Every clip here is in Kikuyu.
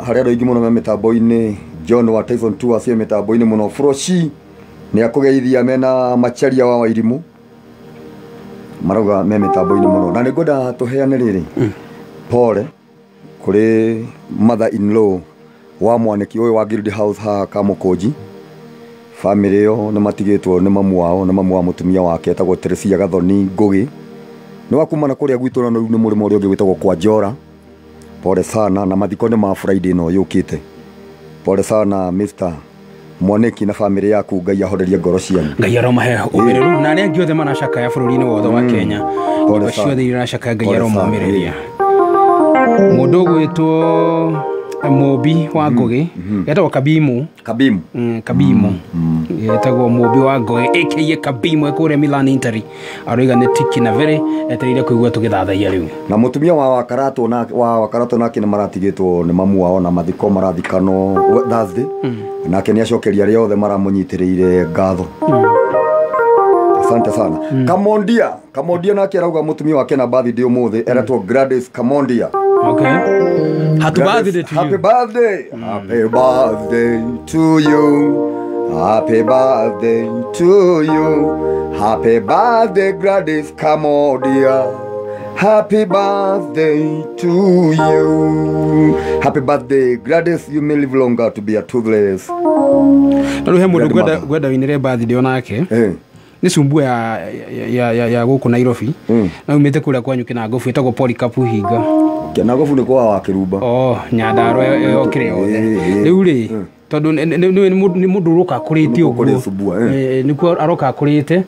Harĩ andũ aingĩ mũno me mĩtambo-inĩ. John wa Tyson 2 acio mĩtambo-inĩ mũno. Froshi nĩ akũgeithia mena Macharia wa Wairimu, marauga me mĩtambo-inĩ mũno. Na nĩ ngwenda tũheane rĩrĩ pole kũrĩ mother in law wa mwanĩki ũyũ wa Guild House haha Kamũkũnji. Family ĩyo nĩ matigĩtwo nĩ mamu wao, nĩ mamu wa mũtumia wake etagwo Teresia Gathoni Ngũgĩ, nĩ wa kumana kũrĩa gwitũ, na rĩu nĩ mũrĩmo ũrĩa ũngĩ wĩtagwo kwa Njora. Pole sana, na mathiko nĩ ma Friday ĩno yũkĩte. Pole sana Mr. Mwanĩki na family yaku, Ngai ahorerie ngoro cianyu. Ngai aromahe ũmĩrĩru na arĩa angĩ othe maracakaya bũrũri-inĩ wothe wa Kenya. Pole nyũmba sana. Ciothe iria iracakaya, Ngai Pole sana. aromomĩrĩria. Mũndũ ũgwĩtwo Mũmbi wa Ngũgĩ etagwo Kabimu. Kabimu. Kabimu etagwo Mũmbi wa Ngũgĩ aka Kabimu, ekũrĩa Milan Italy, aroiga nĩ tiki na very etereire kũigua tũgĩthathaia rĩu. Na mũtumia wa Wakaratũ na wa Wakaratũ nake nĩ maratigĩtwo nĩ mamu wao, na mathiko marathikano Thursday. Nake nĩ acokeria arĩa othe maramũnyitĩrĩire ngatho. Asante sana. Kamondia, Kamondia nake arauga mũtumia wake na birthday ũmũthĩ, eretwo Gladys Kamondia. Okay, happy birthday to Happy you. birthday. Happy birthday to you. Happy birthday to you. Happy birthday, Gladys Kamodia. Happy birthday to you. Happy birthday, Gladys. You may live longer to be a toothless. Na rĩu he mũndũ Grandmother. ngwenda winĩre birthday onake. Eh. Nĩ cumbua ya gũkũ Nairobi na umĩte kũrĩa kwanyu Kĩnangobu, ĩtagwo Polycarp Hinga. Kĩanagobu nĩ kwa wa Kĩrumba. Oh, Nyandarua yokire yothe. Rĩu rĩ, tondũ nĩ mũndũ ũroka akũrĩte Nĩkuo kũrĩ ũguo. Sumbua, eh. Nĩkuo aroka akũrĩte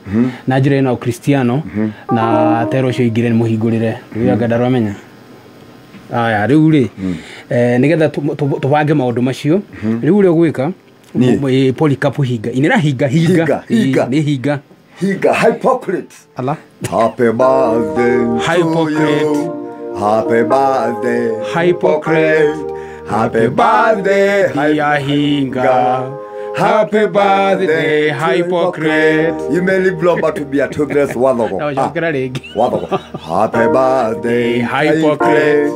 na njĩra ĩna ũkristiano, na tero ũcio ingire nĩ mũhingũrĩre rĩu anga ndaramenya aya. Rĩu rĩ, nĩgetha tũbange maũndũ macio rĩu ũrĩa ũgwĩka. Niĩ? Polycarp Hinga, inĩra Hinga, Hinga. Hinga, Hinga. Nĩ Hinga. Higa, hypocrite. Ala. Happy birthday to Hypocrite. you. Happy birthday, Hypocrite. Happy birthday, Dear Hinga. Happy birthday, Hypocrite. You may live longer to be a toothless wathogo. Na ũcokera rĩngĩ. Wathogo. Happy birthday, Hypocrite.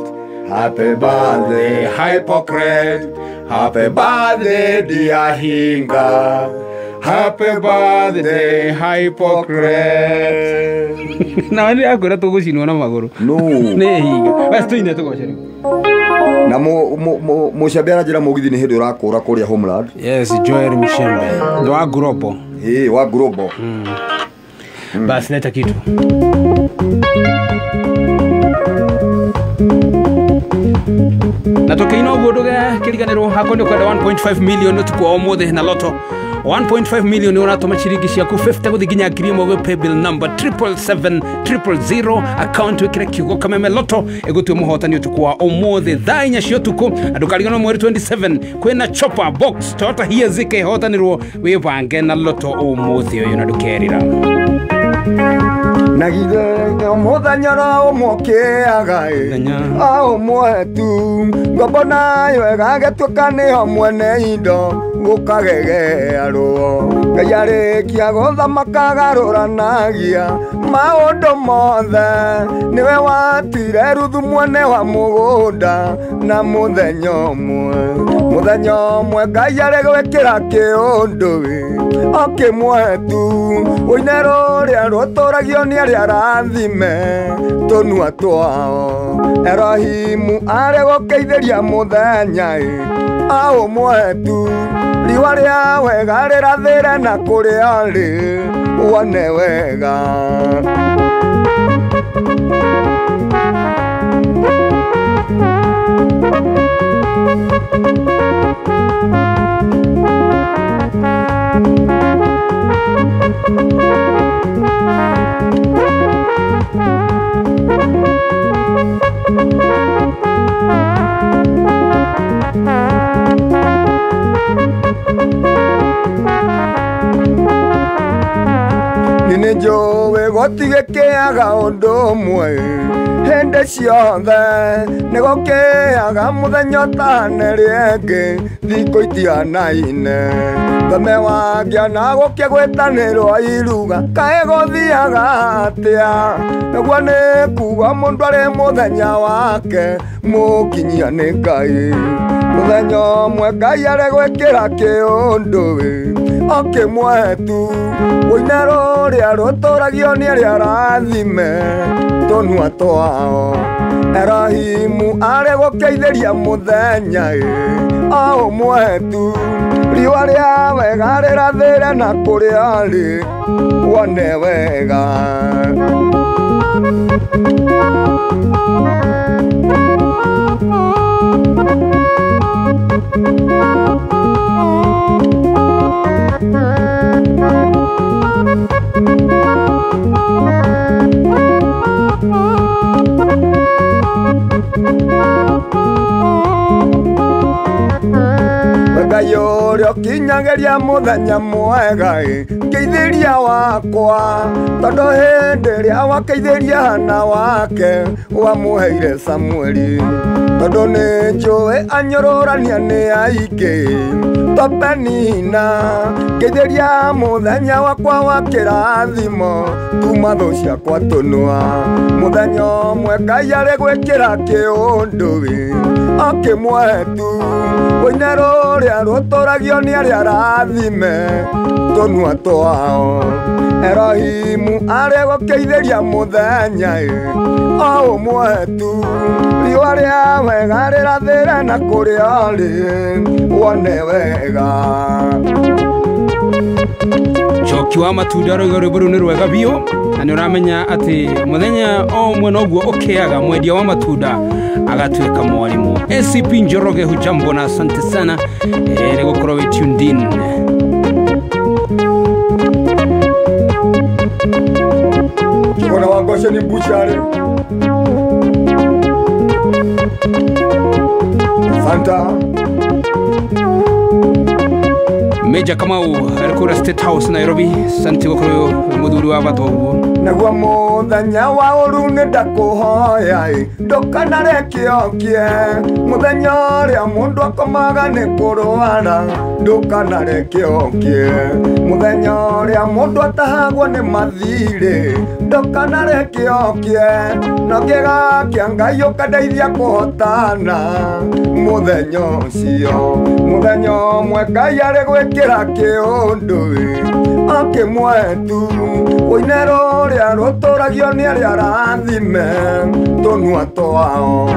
Happy birthday, hypocrite. Happy birthday, dear Hinga. Happy birthday, hypocrite. Na nĩ akwĩra tũgũcinwo na magũrũ. No. Nĩ Hinga basi, tũine tũgoce rĩu. Na mũcembe aranjĩra mũgithi nĩ hĩndĩ ũrakũra kũrĩa homeland. Yes, Joel Mshembe ndo wa Global. Ĩ wa Global. Basi leta kitu. Na tũkĩina ũguo ndũgekĩriganĩrwo hakwa nĩ ũkwenda 1.5 million ũtukũ wa ũmũthĩ na Loto 1.5 million. Ũratũma ciringi ciaku 50 gũthiĩ nginya 1000 gwĩ paybill number 777 000, account wĩkĩre kiugo Kameme Loto, ĩgũtue mũhotani ũtukũ wa ũmũthĩ thaa 4 cia ũtukũ. Na ndũkariganĩrwo mweri 27 kwĩna Chopper Box Toyota Hiace ĩkĩhotanĩrwo. Wĩbange na Loto ũmũthĩ ũyũ na ndũkerĩra. Na githĩ mũthenya ro ũmwe ũkĩaga ĩ Mũthenya. O ũmwe tu, ngombo nayo ĩgagĩtuĩka nĩho mwene indo gũkagegearwo. Ngai arĩkia gũthamaka garũranagia maũndũ mothe, nĩwe watuire Ruthu mwene wa mũgũnda. Na mũthenya ũmwe, mũthenya ũmwe Ngai arĩ gwĩkĩra kĩũndũ ĩ o kĩmwe tu, ũine rũrĩa rũtũragio nĩ arĩa arathime tũnua twao. Erohimu arĩ gũkeithĩria mũthenya ĩ o ũmwe tu, riũa rĩa wega rĩrathĩre na kũrĩa rĩ wone wega. Nĩ njũĩ. njũĩ gũtigĩkĩaga ũndũ ũmwe hĩndĩ ciothe nĩ gũkĩaga mũthenya ũtane rĩngĩ thikũ itianaine thome wangĩa na gũkĩgwĩtanĩrwo iruga kaĩ gũthiaga atĩa nĩguo nĩ kuga mũndũ arĩ mũthenya wake mũkinyia nĩ Ngai mũthenya ũmwe Ngai arĩ gwĩkĩra kĩũndũ o kĩmwe tu rũine rũrĩa rũtũragio nĩ arĩa arathime tũnua twao Erohimu arĩ gũkĩithĩria mũthenya o ũmwe tu riũa rĩa wega rĩrathĩre na kũrĩa rĩ wone wega. Ngai ũrĩa ũkinyagĩria mũthenya mwega ngeithĩria wakwa tondũ hĩndĩ ĩrĩa wakeithĩria Hana wake wamũheire Samueli tondũ nĩ njũĩ anyũrũrania nĩ aingĩ to Penina ngeithĩria mũthenya wakwa wa kĩrathimo tuma thũ ciakwa tũnua mũthenya ũmwe Ngai arĩ gwĩkĩra kĩũndũ o kĩmwe tu rũine rũrĩa rũtũragio nĩ arĩa arathime tũnua twao Erohimu arĩ gũkĩithĩria mũthenya o ũmwe tu riũa rĩa wega rĩrathĩre na kũrĩa rĩ wone wega. Njoki wa matunda rũiga rwĩmbo rũu nĩ rwega biũ na nĩ ũramenya atĩ mũthenya o ũmwe noguo ũkĩaga mwendia wa matunda agatuĩka mwarimũ. ACP Njoroge hujambo na asante sana nĩ gũkorwo wĩ tuned in. Mwana wa Gosheni Buchari Santa Major Kamau arĩ State House Nairobi asante gũkorwo mũthuri wa bata ũguo. Naguo mũthenya wa ũru nĩ ndakũhoya ndũkanareke ũkĩe mũthenya ũrĩa mũndũ akomaga nĩ kũrwara ndũkanareke ũkĩe mũthenya ũrĩa mũndũ atahagwo nĩ mathirĩ ndũkanareke ũkĩe no kĩga kĩa Ngai ũkandeithia kũhotana mũthenya ũcio mũthenya ũmwe Ngai arĩ gwĩkĩra kĩũndũ o kĩmwe tu rũine rũrĩa rũtũragio nĩ arĩa arathime tũnua twao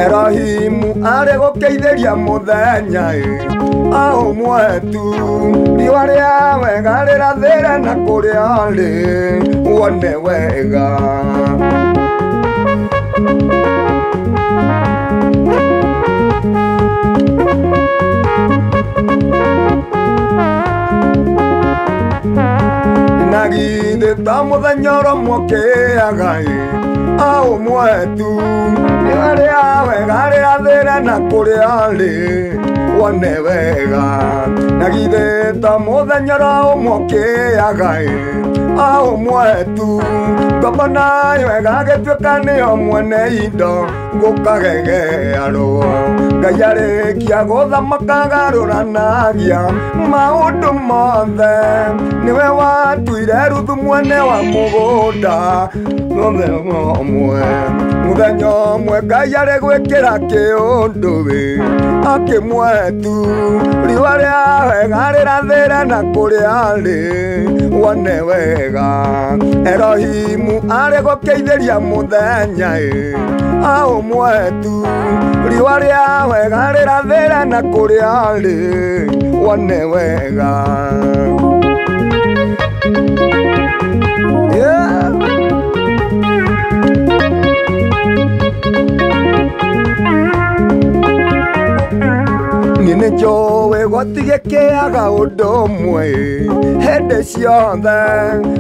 Erohimu arĩ gũkĩithĩria mũthenya o ũmwe tu riũa rĩa wega rĩrathĩre na kũrĩa rĩ wone wega. Na githĩ ta mũthenya ũrĩa ũkĩaga o ũmwe tu riũa rĩa wega rĩrathĩre na kũrĩa rĩ wone wega na githĩ ta mũthenya ũrĩa ũkĩaga o ũmwe tu ngombo nayo ĩgagĩtuĩka nĩyo mwene indo gũkagegearwo Ngai arĩkia gũthamaka agarũranagia maũndũ mothe nĩwe watuire Ruthu mwene wa mũgũnda mũthenya ũmwe mũthenya ũmwe Ngai arĩ gwĩkĩra kĩũndũ o kĩmwe tu riũa rĩa wega rĩrathĩre na kũrĩa rĩ wone wega Erohimu arĩ gũkĩithĩria mũthenya o ũmwe tu riũa rĩa wega rĩrathĩre na kũrĩa rĩ wone wega. Yeah. Niĩ nĩ njũĩ Gũtigĩkĩaga ũndũ ũmwe hĩndĩ ciothe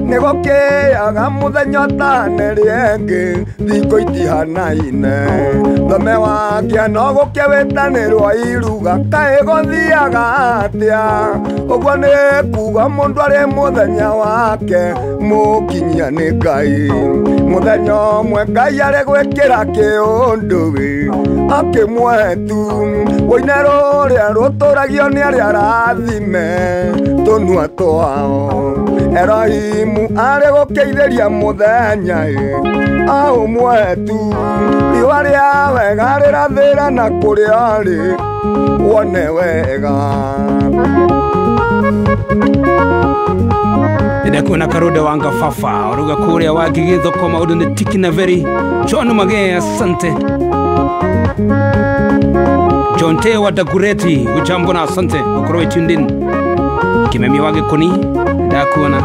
nĩgũkĩaga mũthenya ũtanĩrĩ ĩngĩ thikũ itihanaine thome wakĩa no gũkĩwĩtanĩrwo iruga kaĩ gũthiaga atĩa ũguo nĩ kuga mũndũ arĩ mũthenya wake mũkinyia nĩ Ngai mũthenya ũmwe Ngai arĩ gwĩkĩra kĩũndũ akĩmwetu wũine rũrĩa rũtũragio nĩ arĩa arathime tũnua twao Erohimu arĩ gũkĩithĩria mũthenya aũmwetu riũa rĩa wega rĩrathĩra na kũrĩa rĩ wone wega. Ndakuona Karude wanga fafa oruga kuria wa gigithoko maundu ni tiki na very John Magee asante. John Te wa Dagureti gujambo na asante ukorwe tuned in. Kimemi wa Gikoni ndakuona.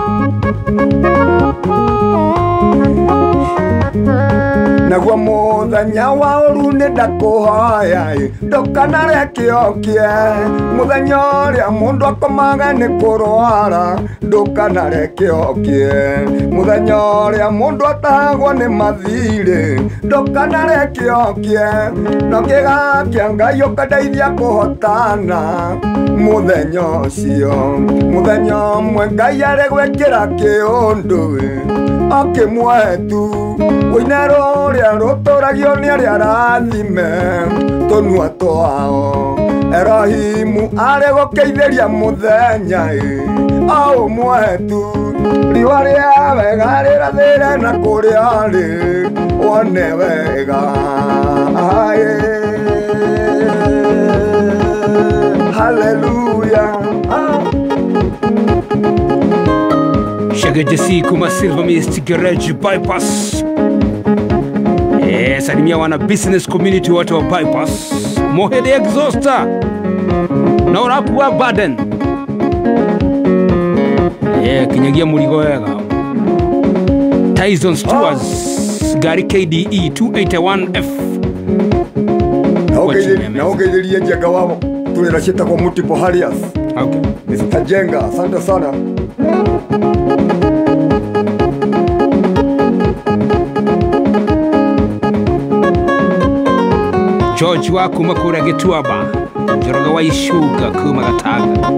Naguo mũthenya wa ũru nĩ ndakũhoya ndũkanareke ũkĩe mũthenya ũrĩa mũndũ akomaga nĩ kũrwara ndũkanareke ũkĩe mũthenya ũrĩa mũndũ atahagwo nĩ mathirĩ ndũkanareke ũkĩe no kĩga kĩa Ngai ũkandeithia kũhotana mũthenya ũcio mũthenya ũmwe Ngai arĩ gwĩkĩra kĩũndũ akĩmwetu wũine rũrĩa rũtũragio nĩ arĩa arathime tũnua twao Erohimu arĩ gũkĩithĩria mũthenya aũmwetu riũa rĩa wega rĩrathĩre na kũrĩa rĩ wone wega. Hallelujah. Shagajesi kuma Silver Mist Garage Bypass. Salimia wana business community wote wa Bypass. Mohede Exhauster na urapu wa Baden. Kinyagia murigo wega. Tyson Stewart gari KDE 281F. Na ugejerie Njenga wao tulira cita kwa multiple Harriers. Okay. Mr. Njenga, asante sana. George wa kuma kura Gituaba, Njoroge wa Ishuga kuma Gataga.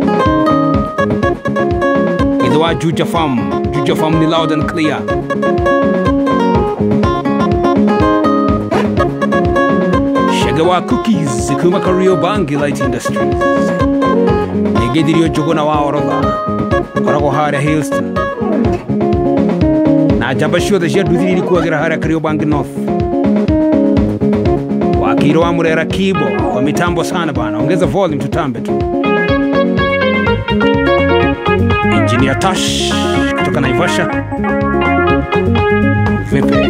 Ithe wa Juja Farm, Juja Farm ni loud and clear. Shege wa Cookies kuma Kariobangi Light Industries. Nigithirio Njuguna wa Orotha, koragwo haria Hillston. Na njamba ciothe cia nduthi irikuagĩra haria Kariobangi North. Wakiro wa Murera Kibo kwa mitambo sana bana, ongeza volume tutambe tu. Engineer Tash kutoka Naivasha. Vipi?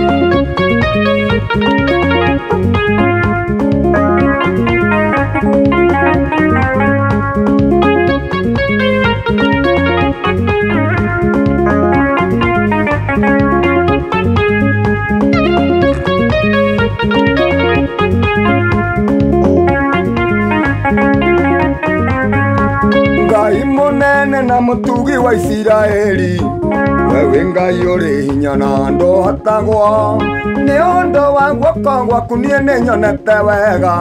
Ngai munene na mutugi wa Isiraeli wewe Ngai uri hinya na ndohatagwo ni undu wa guoko gwaku nie nĩ nyonete wega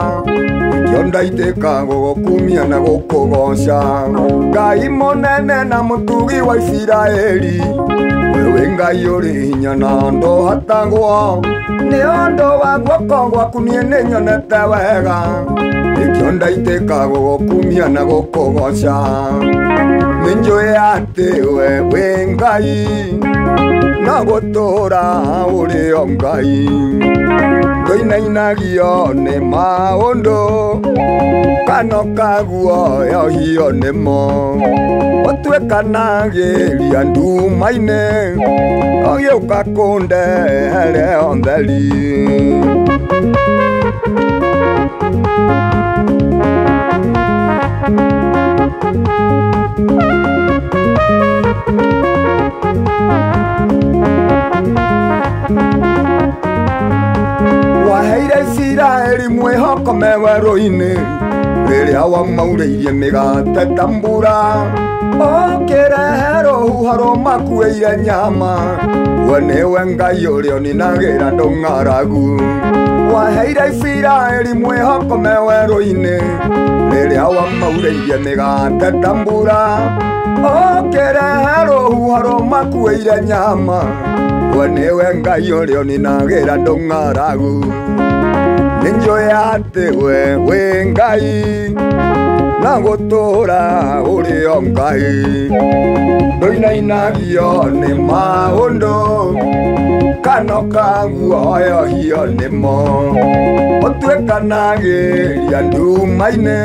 nikio ndaitĩka gũgũkumia na gũkũgoca Ngai munene na mutugi wa Isiraeli wewe Ngai uri hinya na ndohatagwo ni undu wa guoko gwaku nie nĩ nyonete wega nikio ndaitĩka gũgũkumia na gũkũgoca nĩnjũĩ atĩ we wĩ Ngai na gũtũũra ũrĩ o Ngai ndũinainagio nĩ maũndũ kana ũkaguoyohio nĩmo ũtuĩkanagĩria nduma-inĩ ũgĩũka kũndehere theri. Waheire Isiraeli mwĩhoko me werũ-inĩ Rĩrĩa wamaurĩirie mĩgate ta mbura ũkĩrehe rũhuho rũmakuĩire nyama we nĩwe Ngai ũrĩa ũninagĩra andũ ng'aragu waheire Isiraeli mwĩhoko me werũ-inĩ rĩrĩa wamaurĩirie mĩgate ta mbura ũkĩrehe rũhuho rũmakuĩire nyama we nĩwe Ngai ũrĩa ũninagĩra andũ ng'aragu nĩnjũĩ atĩ we wĩ Ngai na gũtũũra ũrĩ o Ngai ndũinainagio nĩ maũndũ kana ũkaguoyohio nĩmo ũtuĩkanagĩria nduma-inĩ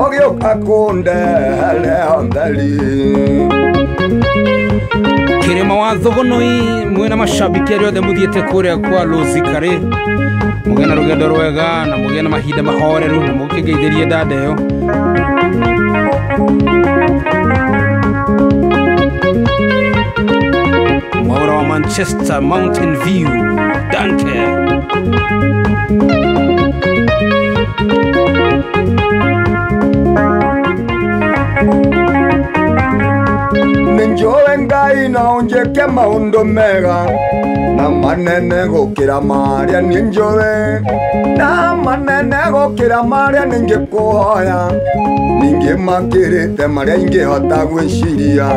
ũgĩũka kũndehere ũtheri. Kirima wa Thogonoi mwena mashabiki arĩa othe mũthiĩte kũrĩa kwa Lũzikari mũgĩe na rũgendo rwega na mũgĩe na mahinda mahoreru na mũkĩngeithĩrie dada ĩyo. Mwaura wa Manchester Mountain View, danke. Nĩnjũĩ Ngai no ũnjĩke maũndũ mega na manene gũkĩra marĩa nĩnjũĩ na manene gũkĩra marĩa nĩngĩkũhoya ningĩ makĩrĩte marĩa ingĩhota gwĩciria.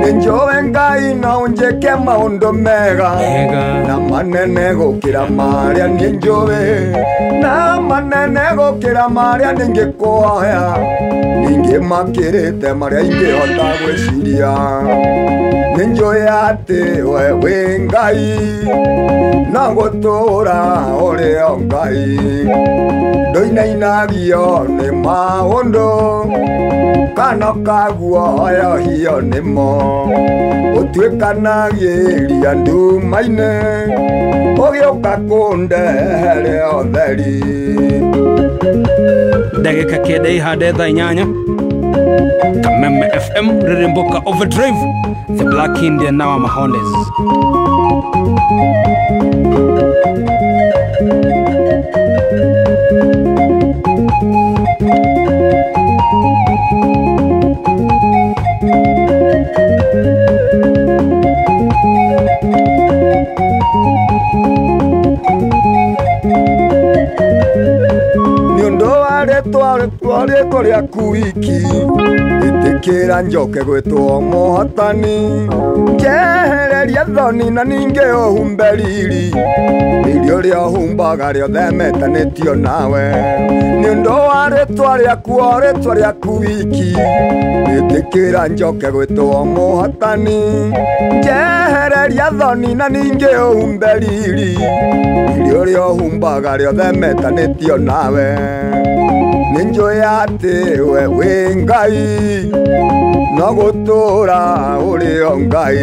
Nĩnjũĩ Ngai no ũnjĩke maũndũ mega na manene gũkĩra marĩa nĩnjũĩ na manene gũkĩra marĩa nĩngĩkũhoya ningĩ makĩrĩte marĩa ingĩhota gwĩciria. Nĩnjũĩ atĩ we wĩ Ngai na gũtũũra ũrĩ o Ngai ndũinainagio nĩ maũndũ kana ũkaguoyohio nĩmo ũtuĩkanagĩria nduma-inĩ ũgĩũka kũndehere ũtheri. Ndagĩka 9 ihande thaa 8. Kameme FM Ririmboka Overdrive, The Black Indian na wa Mahondes. Nĩ ũndũ wa rĩtwa rĩaku wiki ĩtĩkĩra njoke gwĩtwo mũhotani njehereria thoni na ningĩ ũhumbe riri riri ũrĩa ũhumbaga rĩothe metanĩtio nawe nĩ ũndũ wa rĩtwa rĩaku o rĩtwa rĩaku wiki ĩtĩkĩra njoke gwĩtwo mũhotani njehereria thoni na ningĩ ũhumbe riri riri ũrĩa ũhumbaga rĩothe metanĩtio nawe. Nĩnjũĩ atĩ we wĩ Ngai no gũtũũra ũrĩ o Ngai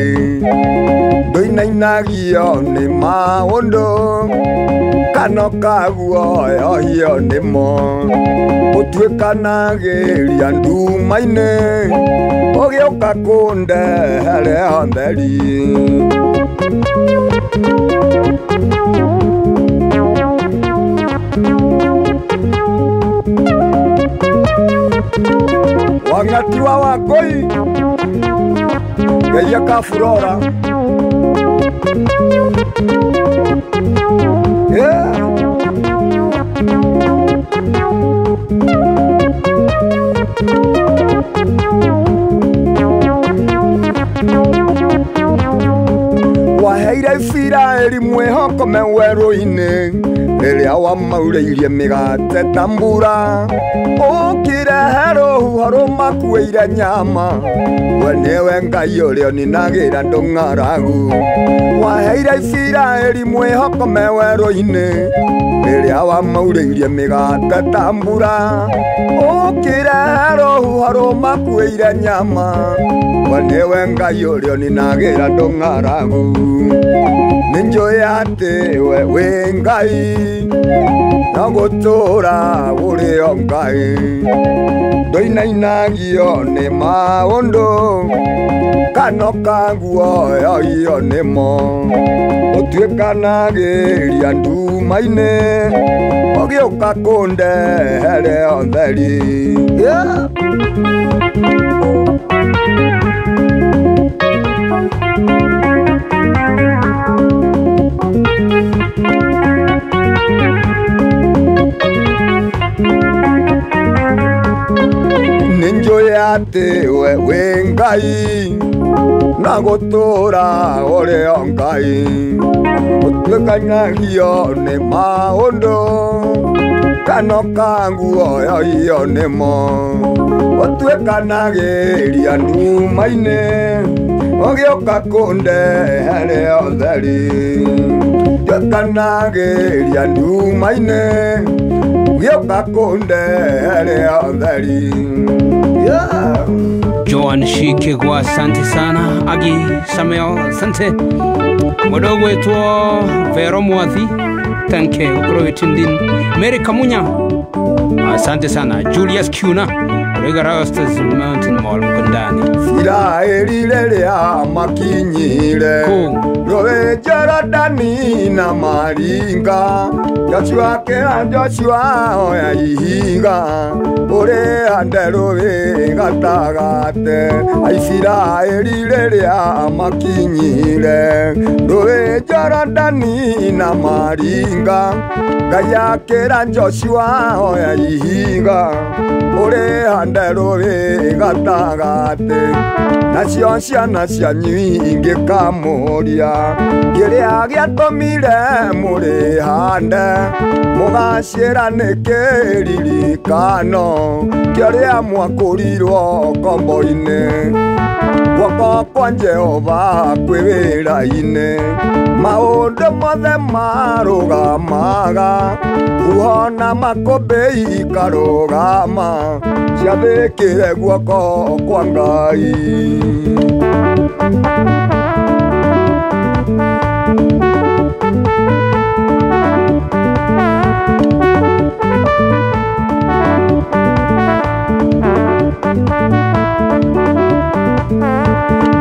ndũinainagio nĩ maũndũ kana ũkaguoyohio nĩmo ũtuĩkanagĩria nduma-inĩ ũgĩũka kũndehere ũtheri. Wang'ati wa Wangũi Ngai akaburora. Waheire Isiraeli mwĩhoko me werũ-inĩ rĩrĩa wamaurĩirie mĩgate ta mbura ũkĩrehe rũhuho rũmakuĩire nyama we nĩwe Ngai ũrĩa ũninagĩra andũ ng'aragu waheire Isiraeli mwĩhoko me werũ-inĩ rĩrĩa wamaurĩirie mĩgate ta mbura ũkĩrehe rũhuho rũmakuĩire nyama we nĩwe Ngai ũrĩa ũninagĩra andũ ng'aragu. Nĩnjũĩ atĩ we wĩ Ngai Na gũtũũra ũrĩ o Ngai Ndoinainagio nĩ maũndũ Kano kaguoyohio nĩmo Ũtuĩkanagĩria nduma-inĩ Ũgĩũka kũndehere ũtheri. Yeah. Ninjoy atĩ we wĩ Ngai na gũtũũra ũrĩ o Ngai Ũtuĩkanagio nĩ maũndũ Kano kaguoyohio nĩmo Ũtuĩkanagĩria nduma-inĩ Ũgĩũka kũndehere ũtheri Tuĩkanagĩria nduma-inĩ Ũgĩũka kũndehere ũtheri. Yeah. Joan Shikegwa, asante sana. Agi Samuel, asante. Mdogo wetu Vero Mwathi, thank you. Ukro Tindin. Mary Kamunya, asante sana. Julius Kuna, Rega Rastas Mountain Mall Mkundani. Isiraeli rĩrĩa makinyire Rũĩ Jorodani na maringa Joshua akĩra Joshua oya ihiga Ũrĩhande rũĩ gatagatĩ Aisiraeli rĩrĩa makinyire Rũĩ Jorodani na maringa Ngai akĩra Joshua oya ihiga Ũrĩhande rũĩ gatagatĩ Nacio ciana cianyu ingĩkamũria Kĩrĩa gĩatũmire mũrĩhande Mũgaciĩra nĩ kĩririkano Kĩrĩa mwakũrirwo ngombo-inĩ Guoko kwa Jehova kwĩ wĩra-inĩ Maũndũ mothe marũgamaga Huho na makũmbĩ ikarũgama Ciathĩkĩre guoko kwa Ngai.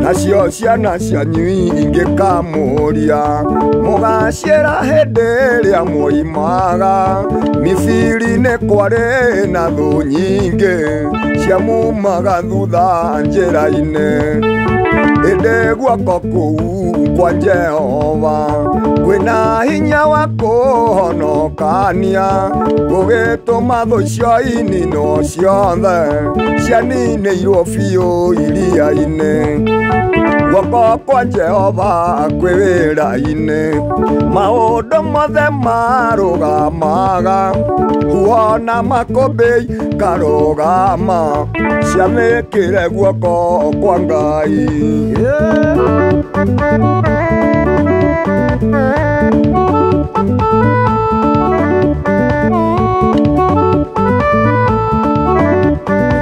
Nacio ciana cianyu ingĩkamũria Mũgaciĩra hĩndĩ ĩrĩa mwoimaga Misiri nĩ kwarĩ na thũ nyingĩ Ciamumaga thutha njĩra-inĩ Ĩndĩ guoko kũu kwa Jehova Kwĩna hinya wa kũhonokania Gũgĩtũma thũ icio ininwo ciothe Cianinĩirwo biũ iria-inĩ Guoko kwa Jehova kwĩ wĩra-inĩ Maũndũ mothe marũgamaga Huho na makũmbĩ ikarũgama Ciathĩkĩre guoko kwa Ngai. Yeah.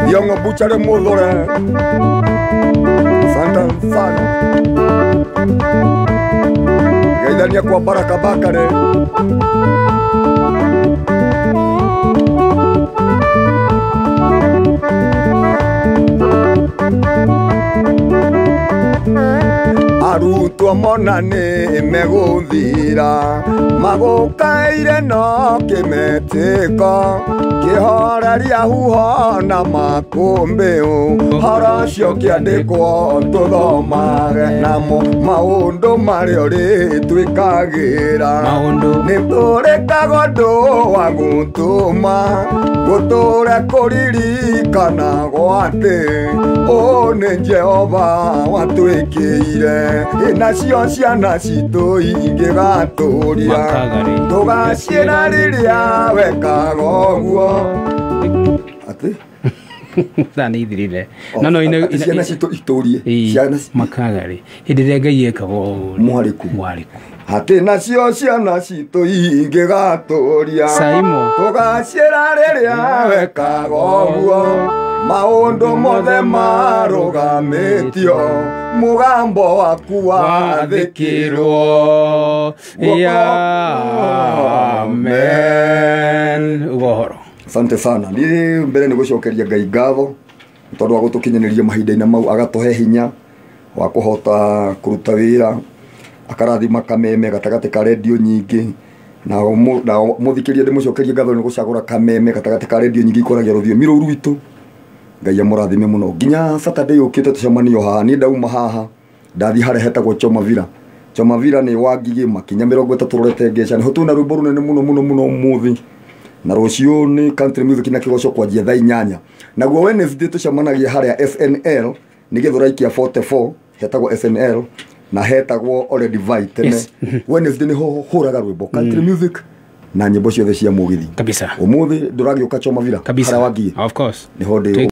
Thiongo Buchare Muthore, asante sana. Geithania kwa Baraka Bakare. Arutwo mona nĩ megũthira Magũkaire no kĩmetĩko Kĩhoreria huho na makũmbĩ Ũhoro ũcio kĩandĩkwo tũthomage Namo maũndũ marĩa ũrĩtwĩkagĩra Nĩ tũrĩkaga ũndũ wa gũtũma Gũtũre kũririkanagwo atĩ Ũũ nĩ Jehova watwĩkĩire Nacio ciana citũ ingĩgatũria Tũgaciĩra rĩrĩa wekaga ũguo. Atĩ? Thaa nĩ ithirire. No no ciana citũ itũrie. Ciana makaga rĩ hĩndĩ ĩrĩa Ngai ekaga ũguo mwarĩku mwarĩku Atĩ nacio ciana citũ ingĩgatũria Tũgaciĩra rĩrĩa wekaga ũguo Maũndũ mothe marũgamĩtio Mũgambo waku wathĩkĩrwo. Amen. Asante sana. Niĩ mbere nĩ gũcokeria Ngai ngatho nĩ tondũ wa gũtũkinyanĩria mahinda-inĩ mau, agatũhe hinya wa kũhota kũruta wĩra, akarathima Kameme gatagatĩ ka redio nyingĩ, na mũthikĩria ndĩmũcokerie ngatho nĩ gũcagũra Kameme gatagatĩ ka redio nyingĩ ikoragia rũthiomi rũu rwitũ. Ngai amũrathime mũno. Nginya Saturday yũkĩte tũcemanio haha. Niĩ ndauma haha ndathiĩ harĩa hetagwo Choma Villa. Choma Villa nĩ wa Ngigĩ makinya 30 rorete Ngeca. Nĩho twĩna rwĩmbo rũnene mũno mũno mũno ũmũthĩ, na rũciũ nĩ country music na kĩgoco kwanjia thaa 8. Naguo Wednesday tũcemanagia harĩa SNL nĩ Gĩthũrai kĩa 44, hetagwo SNL na hetagwo Ole Divai tene. Yes. Wednesday nĩho hũraga rwĩmbo country music na nyĩmbo ciothe cia mũgithi. Kabisa. Ũmũthĩ ndũragĩũka Choma Villa Kabisa. harĩa wa Ngigĩ? Of course. Nĩho ndĩ.